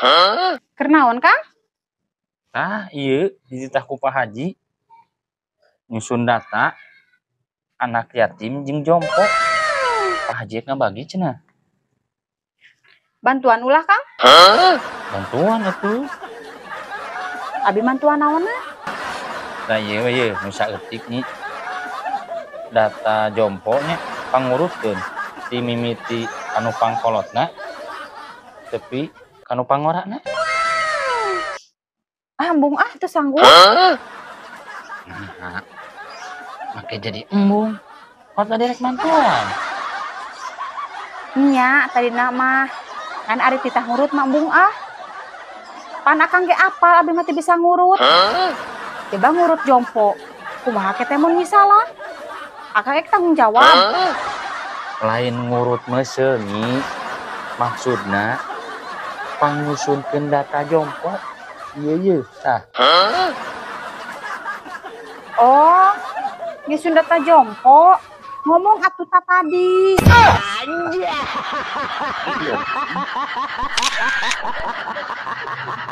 Keur naon, Kang? Tah, ieu dititah ku Pak Haji. Nyusun data anak yatim jeung jompo. Pak Haji ngabagi cenah. Bantuan ulah, Kang? Bantuan atuh. Abi mantuan naonna? Tah ieu we nu saeutik nih. Data jompo nya pangurutkeun ti mimiti anu pangkolotna tepi kanu pangorana. Ah, embung ah teu sanggup. Nah, make jadi embung. Kok tadi rek mantuan? Nya, tadina mah kan ari titah ngurut mah embung ah. Pan akang ge apal abi mah teu bisa ngurut. Coba ngurut jompo. Kumaha ke teh mun misalah? Akang ek tanggung jawab. Lain ngurut meuseuh nyi. Maksudna pangnyusunkeun data jompo. Ieu ye tah. Oh, nyusun data jompo. Ngomong atuh ta tadi. Anjay.